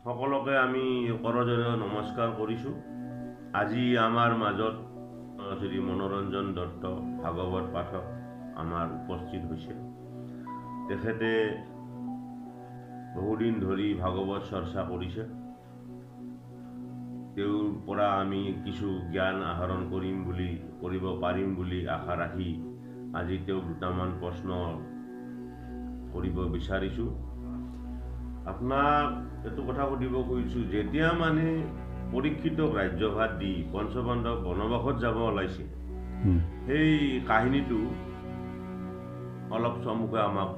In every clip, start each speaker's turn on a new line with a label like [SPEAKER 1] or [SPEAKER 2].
[SPEAKER 1] সকলোকে আমি কৰজোৰে নমস্কাৰ কৰিছোঁ। আজি আমাৰ মাজত শ্ৰী মনোৰঞ্জন দত্ত ভাগৱত পাঠক আমাৰ উপস্থিত হৈছে। তেখেতে বহুদিন ধৰি ভাগৱত চৰ্চা কৰিছে। তেওঁৰ পৰা আমি কিছু জ্ঞান আহৰণ কৰিব পাৰিম বুলি আশা ৰাখি আজি তেওঁক দুটামান প্ৰশ্ন কৰিব বিচাৰিছোঁ। আপোনাক এইটো কথা সুধিব খুজিছোঁ, যেতিয়া মানে পৰীক্ষিতক ৰাজ্যভাৰ দি পঞ্চপাণ্ডৱ বনবাসত যাব ওলাইছে, সেই কাহিনীটো অলপ চমুকৈ আমাক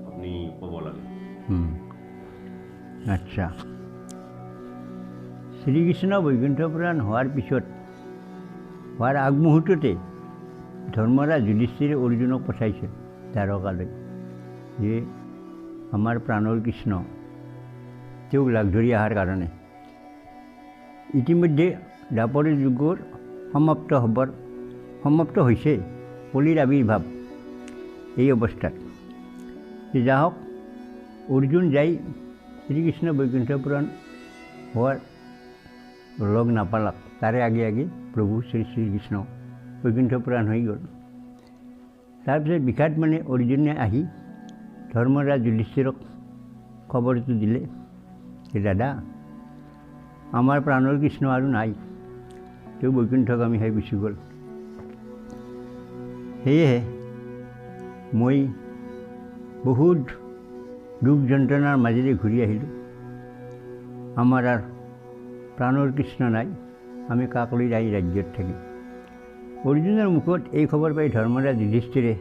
[SPEAKER 1] আপুনি ক'ব লাগে।
[SPEAKER 2] আচ্ছা, শ্ৰীকৃষ্ণ বৈকুণ্ঠ পুৰাণ হোৱাৰ পিছত, হোৱাৰ আগমুহূৰ্ততে ধৰ্মৰাজ যুধিষ্ঠিৰে অৰ্জুনক পঠাইছিল দ্বাৰকালৈ যে আমাৰ প্ৰাণৰ কৃষ্ণ তেওঁক লাগ ধৰি অহাৰ কাৰণে। ইতিমধ্যে দ্বাপৰ যুগৰ সমাপ্ত হৈছে, কলিৰ আৱিৰ্ভাৱ এই অৱস্থাত। যা হওক, অৰ্জুন যাই শ্ৰীকৃষ্ণ বৈকুণ্ঠ পুৰাণ হোৱাৰ লগ নাপালাক, তাৰে আগে আগে প্ৰভু শ্ৰী শ্ৰীকৃষ্ণ বৈকুণ্ঠ পুৰাণ হৈ গ'ল। তাৰপিছত বিষাদ মানে অৰ্জুনে আহি ধৰ্মৰাজ যুধিষ্ঠিৰক খবৰটো দিলে যে দাদা, আমাৰ প্ৰাণৰ কৃষ্ণ আৰু নাই, তেওঁ বৈকুণ্ঠগামী হৈ গুচি গ'ল। সেয়েহে মই বহুত দুখ যন্ত্ৰণাৰ মাজেৰে ঘূৰি আহিলোঁ। আমাৰ আৰু প্ৰাণৰ কৃষ্ণ নাই, আমি কাক লৈ যাই ৰাজ্যত থাকিম। অৰ্জুনৰ মুখত এই খবৰ পাই ধৰ্মৰাজ যুধিষ্ঠিৰে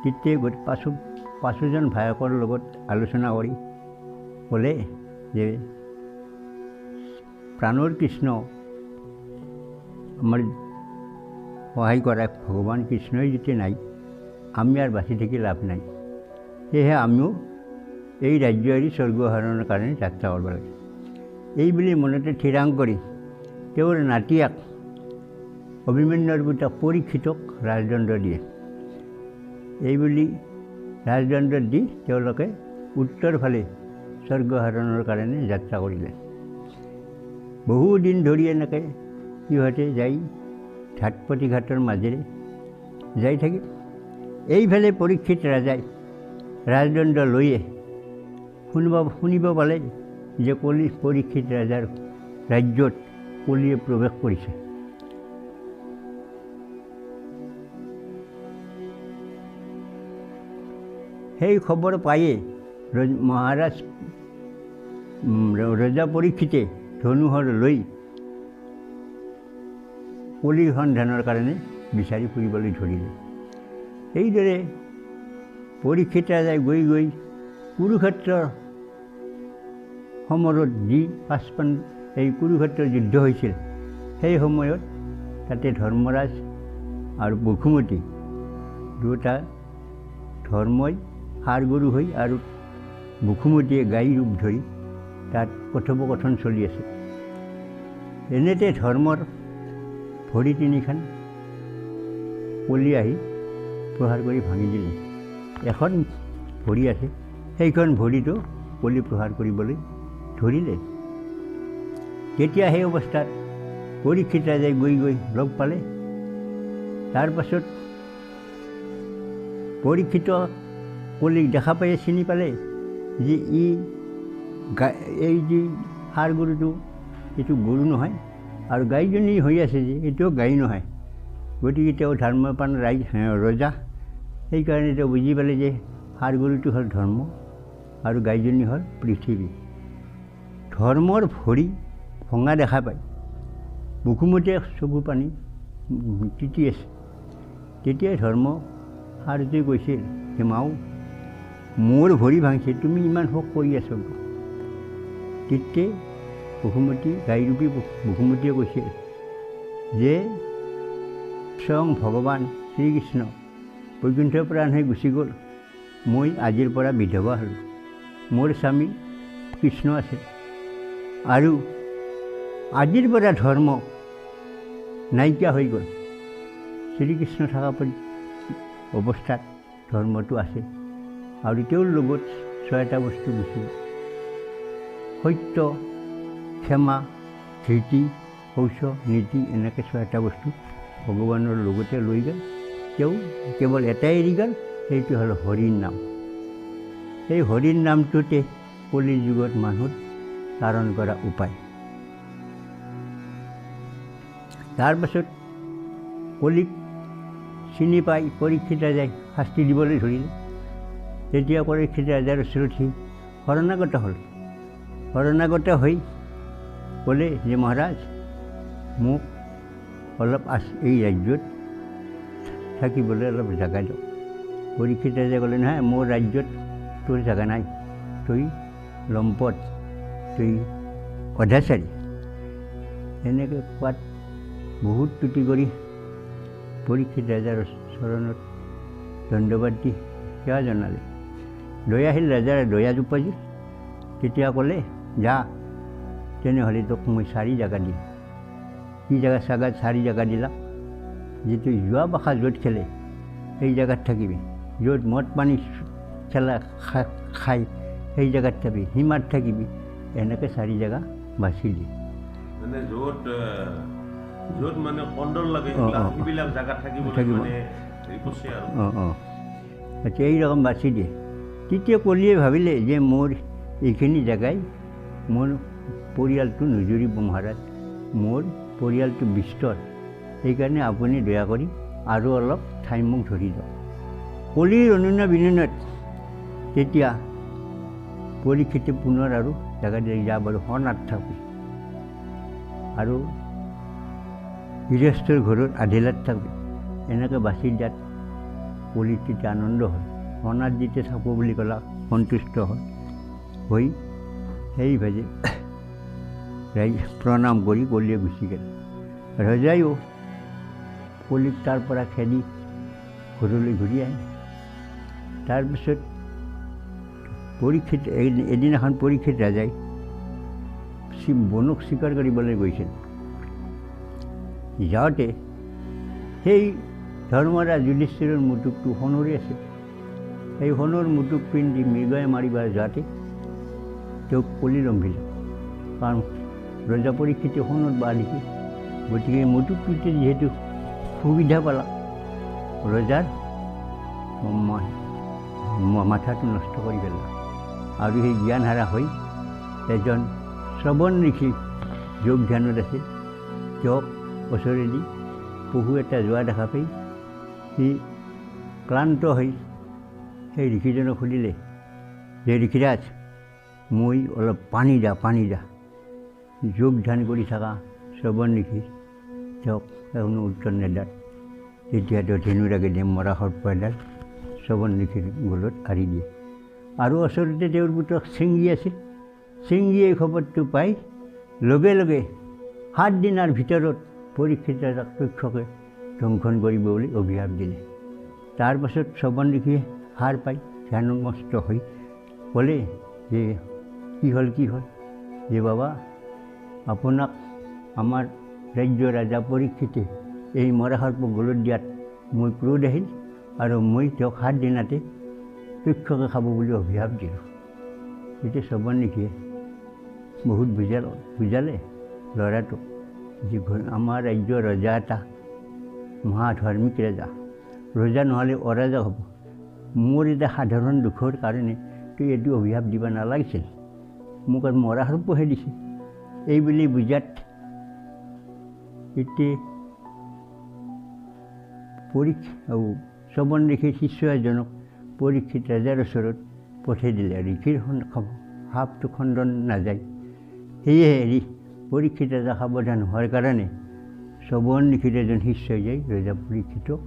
[SPEAKER 2] তেতিয়াই গৈ পাঁচোজন ভায়েকৰ লগত আলোচনা কৰি ক'লে যে প্ৰাণৰ কৃষ্ণ আমাৰ সহায় কৰা ভগৱান কৃষ্ণই যেতিয়া নাই, আমি আৰু বাচি থাকি লাভ নাই। সেয়েহে আমিও এই ৰাজ্য এৰি স্বৰ্গ আহৰণৰ কাৰণে যাত্ৰা কৰিব লাগে। এই বুলি মনতে থিৰাং কৰি তেওঁৰ নাতিয়াক অভিমন্যুৰ পুতেক পৰীক্ষিতক ৰাজদণ্ড দিয়ে। এই বুলি ৰাজদণ্ড দি তেওঁলোকে উত্তৰ ফালে স্বৰ্গ আহৰণৰ কাৰণে যাত্ৰা কৰিলে। বহুদিন ধৰি এনেকৈ সিহঁতে যাই ঘাট প্ৰতিঘাটৰ মাজেৰে যাই থাকিল। এইফালে পৰীক্ষিত ৰাজাই ৰাজদণ্ড লৈয়ে শুনিব পালে যে কলি পৰীক্ষিত ৰাজাৰ ৰাজ্যত কলিয়ে প্ৰৱেশ কৰিছে। সেই খবৰ পায়ে মহাৰাজ ৰজা পৰীক্ষিতে ধনুহৰ লৈ কলিৰ সন্ধানৰ কাৰণে বিচাৰি ফুৰিবলৈ ধৰিলে। এইদৰে পৰীক্ষিত ৰাজাই গৈ গৈ কুৰুক্ষেত্ৰৰ সমৰত যি পাঁচপান এই কুৰুক্ষেত্ৰৰ যুদ্ধ হৈছিল, সেই সময়ত তাতে ধৰ্মৰাজ আৰু বসুমতী দুয়োটা ধৰ্মই ষাঁড় গৰু হৈ আৰু বসুমতীয়ে গাই ৰূপ ধৰি তাত কথোপকথন চলি আছে। এনেতে ধৰ্মৰ ভৰি তিনিখন কলি আহি প্ৰহাৰ কৰি ভাঙি দিলে। এখন ভৰি আছে, সেইখন ভৰিটো কলি প্ৰহাৰ কৰিবলৈ ধৰিলে। তেতিয়া সেই অৱস্থাত পৰীক্ষিত ৰাজাই গৈ গৈ লগ পালে। তাৰপাছত পৰীক্ষিত কলিক দেখা পায়ে চিনি পালে যে ই এই যি ষাঁড় গৰুটো এইটো গৰু নহয়, আৰু গাইজনী হৈ আছে যে এইটোও গাই নহয়। গতিকে তেওঁ ধৰ্মপান ৰাইজ ৰজা, সেইকাৰণে তেওঁ বুজি পালে যে ষাঁড় গৰুটো হ'ল ধৰ্ম আৰু গাইজনী হ'ল পৃথিৱী। ধৰ্মৰ ভৰি ভঙা দেখা পায় বসুমতীয়ে চকু পানী তিতি আছে। তেতিয়াই ধৰ্ম ষাঁড়টোৱে কৈছিল যে মাও, মোৰ ভৰি ভাঙিছে, তুমি ইমান শোক কৰি আছ। তেতিয়া বসুমতী গাইৰূপী বসুমতীয়ে কৈছিল যে স্বয়ং ভগৱান শ্ৰীকৃষ্ণ বৈকুণ্ঠ প্ৰাণ হৈ গুচি গ'ল, মই আজিৰ পৰা বিধৱা হ'লোঁ, মোৰ স্বামী কৃষ্ণ আছে, আৰু আজিৰ পৰা ধৰ্ম নাইকিয়া হৈ গ'ল। শ্ৰীকৃষ্ণ থকা অৱস্থাত ধৰ্মটো আছে আৰু তেওঁৰ লগত ছয়টা বস্তু গুচি গ'ল। সত্য, ক্ষমা, ধৃতি, শৌচ, নীতি এনেকৈ ছয়টা বস্তু ভগৱানৰ লগতে লৈ গ'ল। তেওঁ কেৱল এটাই এৰি গ'ল, সেইটো হ'ল হৰিৰ নাম। সেই হৰিৰ নামটোতে কলিৰ যুগত মানুহ তাৰণ কৰা উপায়। তাৰপাছত কলিক চিনি পাই পৰীক্ষিত ৰাজাই শাস্তি দিবলৈ ধৰিলে। তেতিয়া পৰীক্ষিত ৰাজাৰ ওচৰত সি শৰণাগত হ'ল। শৰণাগত হৈ ক'লে যে মহাৰাজ, মোক অলপ এই ৰাজ্যত থাকিবলৈ অলপ জেগা দিয়ক। পৰীক্ষিত ৰাজাই ক'লে, নহয়, মোৰ ৰাজ্যত তোৰ জেগা নাই, তই লম্পট, তই অধাচাৰী। এনেকৈ কোৱাত বহুত তুতি কৰি পৰীক্ষিত ৰাজাৰ চৰণত ধন্যবাদ দি সেৱা জনালে। দয়াশীল ৰাজাৰ দয়া উপজিল। তেতিয়া ক'লে, যা, তেনেহ'লে তোক মই চাৰি জেগা দিম। কি জেগা চাগা চাৰি জেগা দিলা? যিটো যোৱা বাসা য'ত খেলে সেই জেগাত থাকিবি, য'ত মদ পানী খেলা খাই সেই জেগাত থাকিবি, সীমাত থাকিবি, এনেকৈ চাৰি জেগা বাছি দিয়ে।
[SPEAKER 1] মানে য'ত য'ত মানে কন্দল লাগে সেইবিলাক জেগাত থাকিব।
[SPEAKER 2] অঁ অঁ আচ্ছা, এইৰকম বাছি দিয়ে। তেতিয়া কলিয়ে ভাবিলে যে মোৰ এইখিনি জেগাই মোৰ পৰিয়ালটো নুজুৰিব মহাৰাজ, মোৰ পৰিয়ালটো বিস্তৰ, সেইকাৰণে আপুনি দয়া কৰি আৰু অলপ ঠাই মোক ধৰি দিয়ক। কলিৰ অনুনয় বিনয়ত তেতিয়া পৰীক্ষিতে পুনৰ আৰু জেগা দিয়ে, যা বাৰু সনাত থাকবি আৰু গৃহস্থৰ ঘৰত আধিলাত থাকবি। এনেকৈ বাছি দিয়াত কলিৰ তেতিয়া আনন্দ হ'ল। সনাত যেতিয়া থাকোঁ বুলি ক'লা সন্তুষ্ট হ'ল। হৈ সেই ভাজে ৰাইজ প্ৰণাম কৰি কলিয়ে গুচি গ'ল। ৰজায়ো কলিক তাৰ পৰা খেদি ঘৰলৈ ঘূৰি আহে। তাৰপিছত পৰীক্ষিত এদিনাখন পৰীক্ষিত ৰাজাই বনক স্বীকাৰ কৰিবলৈ গৈছিল। যাওঁতে সেই ধৰ্মৰাজ যুধিষ্ঠিৰৰ মুটুকটো সোণৰে আছিল। সেই সোণৰ মুটুক পিন্ধি মৃগয়ে মাৰিব যাওঁতে তেওঁক কলি লম্ভিলে, কাৰণ ৰজা পৰীক্ষিতে সোণত বাহ দিছিল। গতিকে মুটুকটোতে যিহেতু সুবিধা পালা, ৰজাৰ মাথাটো নষ্ট কৰি পেলালা আৰু সেই জ্ঞানহাৰা হৈ এজন শ্ৰৱণ ঋষি যোগ ধ্যানত আছিল, তেওঁক ওচৰেদি পহু এটা যোৱা দেখা পাই সি ক্লান্ত হৈ সেই ঋষিজনক সুধিলে যে ঋষিৰাজ, মই অলপ পানী দা, পানী দা। যোগ ধ্যান কৰি থকা শ্ৰৱণ ঋষি তেওঁক কোনো উত্তৰ নেদাত তেতিয়া তেওঁ ধেনুৰাগেদি মৰা সৰ্প এডাল শ্ৰৱণ ঋষিৰ গলত আঁৰি দিয়ে। আৰু ওচৰতে তেওঁৰ পুতক শৃংগী আছিল। শৃংগী এই খবৰটো পাই লগে লগে 7 দিনৰ ভিতৰত পৰীক্ষিত ৰাজাক তক্ষকে দংশন কৰিব বুলি অভিশাপ দিলে। তাৰপাছত শ্ৰৱণ ঋষিয়ে সাৰ পাই ধ্যানমস্ত হৈ ক'লে যে কি হ'ল, কি হ'ল? যে বাবা, আপোনাক আমাৰ ৰাজ্য ৰাজা পৰীক্ষিতে এই মৰা সৰ্প গলত দিয়াত মই ক্ৰোধ আহিল আৰু মই তেওঁক 7 দিনতে তক্ষকে খাব বুলি অভিশাপ দিলোঁ। তেতিয়া শ্ৰৱণ ঋষিয়ে বহুত বুজালে ল'ৰাটোক যে আমাৰ ৰাজ্যৰ ৰজা এটা মহাধাৰ্মিক ৰজা, ৰজা নহ'লে অৰাজা হ'ব। মোৰ এটা সাধাৰণ দুখৰ কাৰণে তই এইটো অভিশাপ দিব নালাগিছিল, মোক আৰু মৰা সৰ্পহে দিছে। এই বুলি বুজাত এতিয়া শ্ৰৱণ ঋষিৰ শিষ্য এজনক পৰীক্ষিত ৰাজাৰ ওচৰত পঠাই দিলে। ঋষিৰ সাপটো খণ্ডন নাযায়, সেয়েহে পৰীক্ষিত ৰাজা সাৱধান হোৱাৰ কাৰণে শ্ৰৱণ ঋষিৰ এজন শিষ্যই যাই ৰজা পৰীক্ষিতক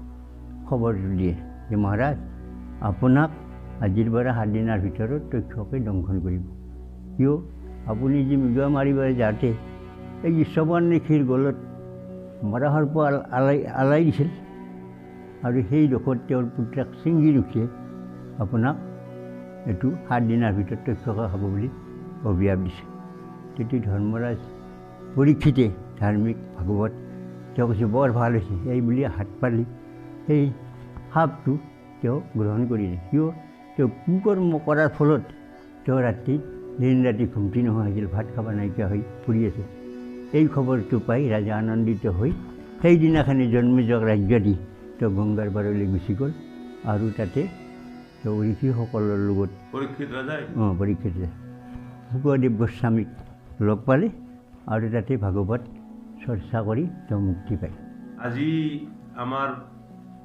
[SPEAKER 2] খবৰটো দিয়ে যে মহাৰাজ, আপোনাক আজিৰ পৰা 7 দিনৰ ভিতৰত তক্ষকে দংশন কৰিব। কিয়? আপুনি যি মৃগ মাৰিব যাওঁতে এই শ্ৰৱণ ঋষিৰ গলত মৰা সৰ্প আলাই দিছিল আৰু সেই দোষত তেওঁৰ পুত্ৰক শৃংগী ঋষিয়ে আপোনাক এইটো 7 দিনৰ ভিতৰত তক্ষকে খাব বুলি অভিশাপ দিছে। তেতিয়া ধৰ্মৰাজ পৰীক্ষিতে ধাৰ্মিক ভাগৱত তেওঁ কৈছে বৰ ভাল হৈছে, এই বুলি হাত পালি সেই সাপটো তেওঁ গ্ৰহণ কৰিলে। কিয়? তেওঁ কুকৰ্ম কৰাৰ ফলত তেওঁ ৰাতি দিন ৰাতি ঘুমটি নোহোৱা হৈছিল, ভাত খাব নাইকিয়া হৈ ফুৰি আছিল। এই খবৰটো পাই ৰাজা আনন্দিত হৈ সেইদিনাখনি জন্মেজয়ক ৰাজ্য দি তেওঁ গংগাৰ পাৰলৈ গুচি গ'ল আৰু তাতে তেওঁ ঋষিসকলৰ লগত
[SPEAKER 1] পৰীক্ষিত ৰাজাই
[SPEAKER 2] পৰীক্ষিত শুকদেৱ গোস্বামীক লগ পালে আৰু তাতে ভাগৱত চৰ্চা কৰি তেওঁ মুক্তি পায়।
[SPEAKER 1] আজি আমাৰ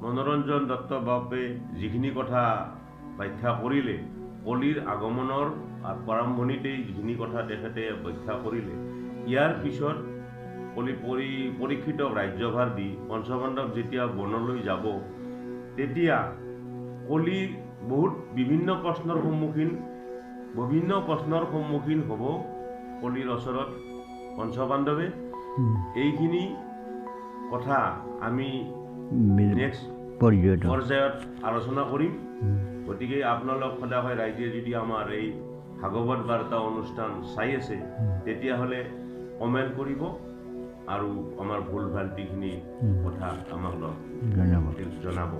[SPEAKER 1] মনোৰঞ্জন দত্ত বাপে যিখিনি কথা ব্যাখ্যা কৰিলে, কলিৰ আগমনৰ প্ৰাৰম্ভণিতেই যিখিনি কথা তেখেতে ব্যাখ্যা কৰিলে, ইয়াৰ পিছত কলি পৰীক্ষিতক ৰাজ্যভাৰ দি পঞ্চপাণ্ডৱ যেতিয়া বনলৈ যাব, তেতিয়া কলি বহুত বিভিন্ন প্ৰশ্নৰ সন্মুখীন হ'ব কলিৰ ওচৰত পঞ্চপাণ্ডৱে। এইখিনি কথা আমি নেক্সট পৰ্যায়ত আলোচনা কৰিম। গতিকে আপোনালোক সদায় ৰাইজে যদি আমাৰ এই ভাগৱত বাৰ্তা অনুষ্ঠান চাই আছে, তেতিয়াহ'লে কমেণ্ট কৰিব আৰু আমাৰ ভুল ভ্ৰান্তিখিনি কথা আমাক জনাব।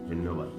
[SPEAKER 1] ধন্যবাদ।